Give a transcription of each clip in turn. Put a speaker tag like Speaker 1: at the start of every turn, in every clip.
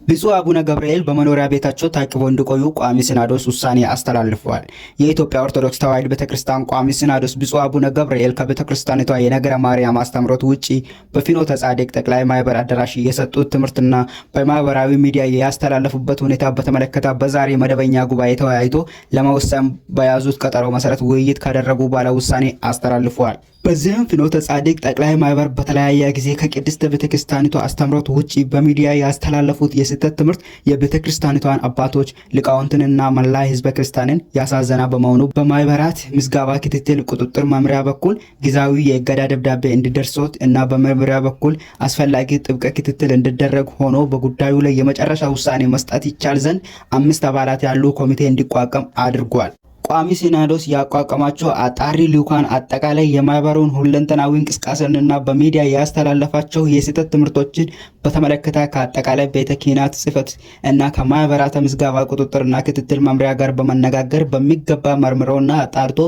Speaker 1: ብፁዕ አቡነ ገብርኤል በመኖሪያ ቤታቸው ታቅበው እንዲቆዩ ቋሚ ሲኖዶስ ውሳኔ አስተላልፈዋል። የኢትዮጵያ ኦርቶዶክስ ተዋሕዶ ቤተክርስቲያን ቋሚ ሲኖዶስ ብፁዕ አቡነ ገብርኤል ከቤተክርስቲያኒቷ የነገረ ማርያም አስተምህሮት ውጪ በፍኖተ ጻድቅ ጠቅላይ ማህበር አዳራሽ የሰጡት ትምህርትና በማህበራዊ ሚዲያ ያስተላለፉበት ሁኔታ በተመለከተ በዛሬ መደበኛ ጉባኤ ተወያይቶ ለመወሰን በያዙት ቀጠሮ መሰረት ውይይት ካደረጉ በኋላ ውሳኔ አስተላልፈዋል። በዚህም ፍኖተ ጻድቅ ጠቅላይ ማህበር በተለያየ ጊዜ ከቅድስት ቤተክርስቲያኒቷ አስተምህሮት ውጪ በሚዲያ ያስተላለፉት የስህተት ትምህርት የቤተክርስቲያኒቷን አባቶች፣ ሊቃውንትንና መላ ህዝበ ክርስቲያንን ያሳዘነ በመሆኑ በማህበራት ምዝገባ ክትትል ቁጥጥር መምሪያ በኩል ጊዜያዊ የእገዳ ደብዳቤ እንዲደርሶት እና በመምሪያ በኩል አስፈላጊ ጥብቅ ክትትል እንዲደረግ ሆኖ በጉዳዩ ላይ የመጨረሻ ውሳኔ መስጠት ይቻል ዘንድ 5 አባላት ያሉ ኮሚቴ እንዲቋቋም አድርጓል። ቋሚ ሲኖዶስ ያቋቋማቸው አጣሪ ልዑካን አጠቃላይ የማህበሩን ሁለንተናዊ እንቅስቃሴንና በሚዲያ ያስተላለፋቸው የስህተት ትምህርቶችን በተመለከተ ከአጠቃላይ ቤተ ክህነት ጽሕፈት እና ከማህበራተ ምዝገባ ቁጥጥርና ክትትል መምሪያ ጋር በመነጋገር በሚገባ መርምሮና አጣርቶ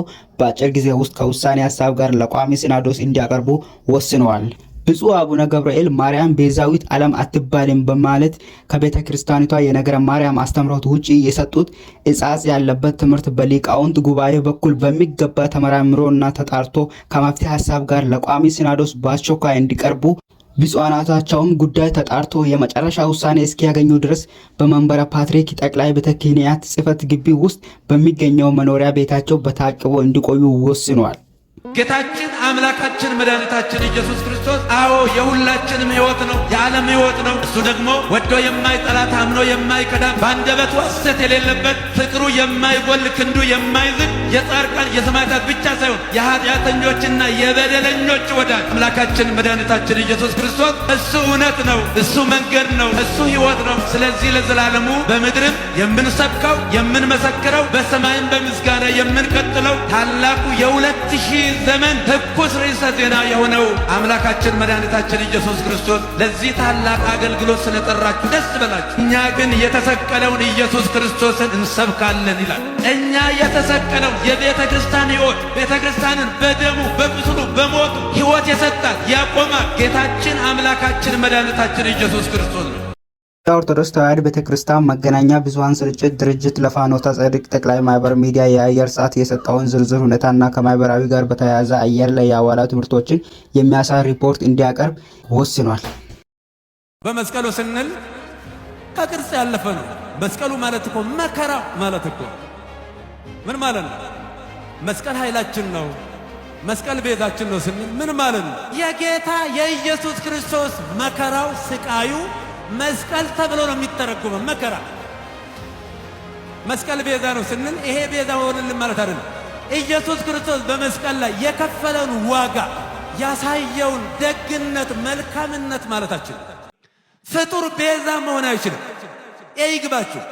Speaker 1: በአጭር ጊዜ ውስጥ ከውሳኔ ሀሳብ ጋር ለቋሚ ሲኖዶስ እንዲያቀርቡ ወስነዋል። ብፁዕ አቡነ ገብርኤል ማርያም ቤዛዊት ዓለም አትባልም በማለት ከቤተ ክርስቲያኒቷ የነገረ ማርያም አስተምህሮት ውጪ የሰጡት ሕጸጽ ያለበት ትምህርት በሊቃውንት ጉባኤ በኩል በሚገባ ተመራምሮና ተጣርቶ ከመፍትሄ ሀሳብ ጋር ለቋሚ ሲኖዶስ በአስቸኳይ እንዲቀርቡ፣ ብፁዓናታቸውም ጉዳይ ተጣርቶ የመጨረሻ ውሳኔ እስኪያገኙ ድረስ በመንበረ ፓትርያርክ ጠቅላይ ቤተ ክህነት ጽሕፈት ግቢ ውስጥ በሚገኘው መኖሪያ ቤታቸው በታቅቦ እንዲቆዩ ወስኗል።
Speaker 2: ጌታችን አምላካችን መድኃኒታችን ኢየሱስ ክርስቶስ አዎ የሁላችንም ሕይወት ነው፣ የዓለም ሕይወት ነው። እሱ ደግሞ ወዶ የማይጠላ፣ ታምኖ የማይከዳ፣ በአንደበቱ ሐሰት የሌለበት፣ ፍቅሩ የማይጎል፣ ክንዱ የማይዝል፣ የጻድቃን የሰማዕታት ብቻ ሳይሆን የኃጢአተኞችና የበደለኞች ወዳጅ አምላካችን መድኃኒታችን ኢየሱስ ክርስቶስ እሱ እውነት ነው፣ እሱ መንገድ ነው፣ እሱ ሕይወት ነው። ስለዚህ ለዘላለሙ በምድርም የምንሰብከው የምንመሰክረው፣ በሰማይም በምስጋና የምንቀጥለው ታላቁ የ2000 ዘመን ትኩስ ርዕሰ ዜና የሆነው አምላካችን መድኃኒታችን ኢየሱስ ክርስቶስ ለዚህ ታላቅ አገልግሎት ስለጠራችሁ ደስ በላችሁ። እኛ ግን የተሰቀለውን ኢየሱስ ክርስቶስን እንሰብካለን ይላል። እኛ የተሰቀለው የቤተ ክርስቲያን ሕይወት፣ ቤተ ክርስቲያንን በደሙ፣ በቁስሉ፣ በሞቱ ሕይወት የሰጣት፣ ያቆማት ጌታችን አምላካችን መድኃኒታችን ኢየሱስ ክርስቶስ ነው።
Speaker 1: የኦርቶዶክስ ተዋሕዶ ቤተክርስቲያን መገናኛ ብዙኃን ስርጭት ድርጅት ለፍኖተ ጽድቅ ጠቅላይ ማህበር ሚዲያ የአየር ሰዓት የሰጠውን ዝርዝር ሁኔታና ከማህበራዊ ጋር በተያያዘ አየር ላይ ያዋለው ትምህርቶችን የሚያሳይ ሪፖርት እንዲያቀርብ ወስኗል።
Speaker 2: በመስቀሉ ስንል ከቅርጽ ያለፈ ነው። መስቀሉ ማለት እኮ መከራ ማለት እኮ ምን ማለት ነው? መስቀል ኃይላችን ነው። መስቀል ቤዛችን ነው ስንል ምን ማለት ነው? የጌታ የኢየሱስ ክርስቶስ መከራው፣ ስቃዩ መስቀል ተብሎ ነው የሚተረጎመው። መከራ መስቀል ቤዛ ነው ስንል ይሄ ቤዛ ሆነልን ማለት አይደለም። ኢየሱስ ክርስቶስ በመስቀል ላይ የከፈለውን ዋጋ፣ ያሳየውን ደግነት፣ መልካምነት ማለታችን። ፍጡር ቤዛ መሆን አይችልም። ይግባችሁ።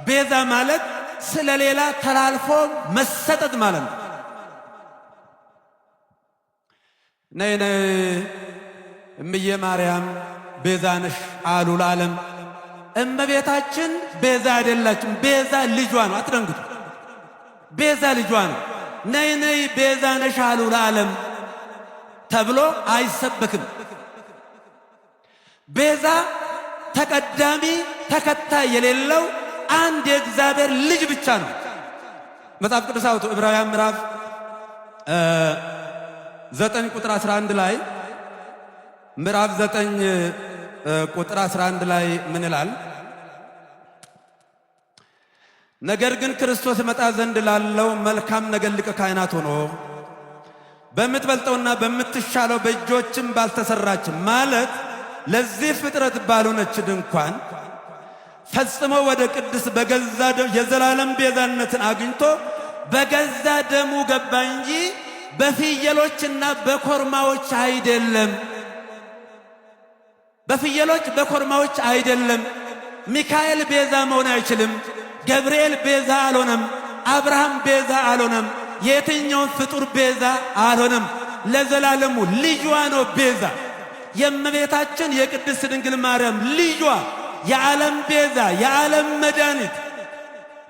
Speaker 2: ቤዛ ማለት ስለሌላ ተላልፎ መሰጠት ማለት ነው። ነይ ነይ እምዬ ማርያም ቤዛ ነሽ አሉ ለዓለም። እመቤታችን ቤዛ አይደላችም። ቤዛ ልጇ ነው። አትደንግጡ። ቤዛ ልጇ ነው። ነይ ነይ ቤዛ ነሽ አሉ ለዓለም ተብሎ አይሰበክም። ቤዛ ተቀዳሚ ተከታይ የሌለው አንድ የእግዚአብሔር ልጅ ብቻ ነው። መጽሐፍ ቅዱስ አውጡ። ዕብራውያን ምዕራፍ 9 ቁጥር 11 ላይ፣ ምዕራፍ 9 ቁጥር 11 ላይ ምን ይላል? ነገር ግን ክርስቶስ መጣ ዘንድ ላለው መልካም ነገር ሊቀ ካህናት ሆኖ በምትበልጠውና በምትሻለው፣ በእጆችም ባልተሰራች፣ ማለት ለዚህ ፍጥረት ባልሆነች ድንኳን ፈጽሞ ወደ ቅድስት በገዛ የዘላለም ቤዛነትን አግኝቶ በገዛ ደሙ ገባ እንጂ በፍየሎችና በኮርማዎች አይደለም። በፍየሎች በኮርማዎች አይደለም። ሚካኤል ቤዛ መሆን አይችልም። ገብርኤል ቤዛ አልሆነም። አብርሃም ቤዛ አልሆነም። የትኛውን ፍጡር ቤዛ አልሆነም። ለዘላለሙ ልጇ ነው ቤዛ። የእመቤታችን የቅድስት ድንግል ማርያም ልጇ የዓለም ቤዛ፣ የዓለም መድኃኒት፣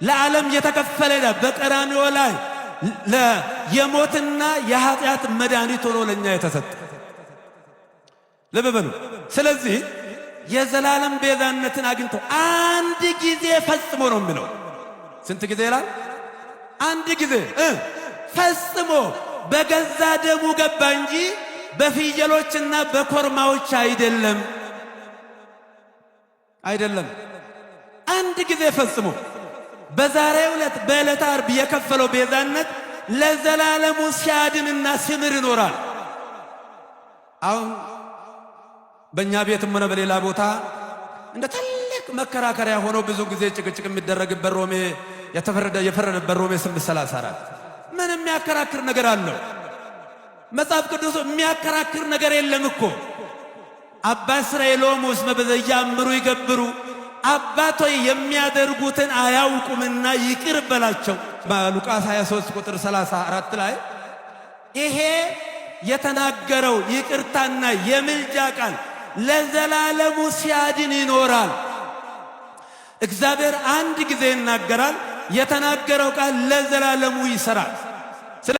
Speaker 2: ለዓለም የተከፈለ ዕዳ በቀራንዮ ላይ የሞትና የኃጢአት መድኃኒት ሆኖ ለእኛ የተሰጠ። ልብ በሉ። ስለዚህ የዘላለም ቤዛነትን አግኝቶ አንድ ጊዜ ፈጽሞ ነው የሚለው። ስንት ጊዜ ይላል? አንድ ጊዜ ፈጽሞ በገዛ ደሙ ገባ እንጂ በፍየሎችና በኮርማዎች አይደለም፣ አይደለም። አንድ ጊዜ ፈጽሞ በዛሬው ዕለት በዕለተ ዓርብ የከፈለው ቤዛነት ለዘላለሙ ሲያድንና ሲምር ይኖራል። አሁን በእኛ ቤትም ሆነ በሌላ ቦታ እንደ ትልቅ መከራከሪያ ሆኖ ብዙ ጊዜ ጭቅጭቅ የሚደረግበት ሮሜ የፈረደበት ሮሜ 8:34 ምን የሚያከራክር ነገር አለው? መጽሐፍ ቅዱስ የሚያከራክር ነገር የለም እኮ። አባ እስራኤሎሙ እስመ በዘያእምሩ ይገብሩ፣ አባቶይ የሚያደርጉትን አያውቁምና ይቅር በላቸው። በሉቃስ 23 ቁጥር 34 ላይ ይሄ የተናገረው ይቅርታና የምልጃ ቃል ለዘላለሙ ሲያድን ይኖራል። እግዚአብሔር አንድ ጊዜ ይናገራል። የተናገረው ቃል ለዘላለሙ ይሰራል።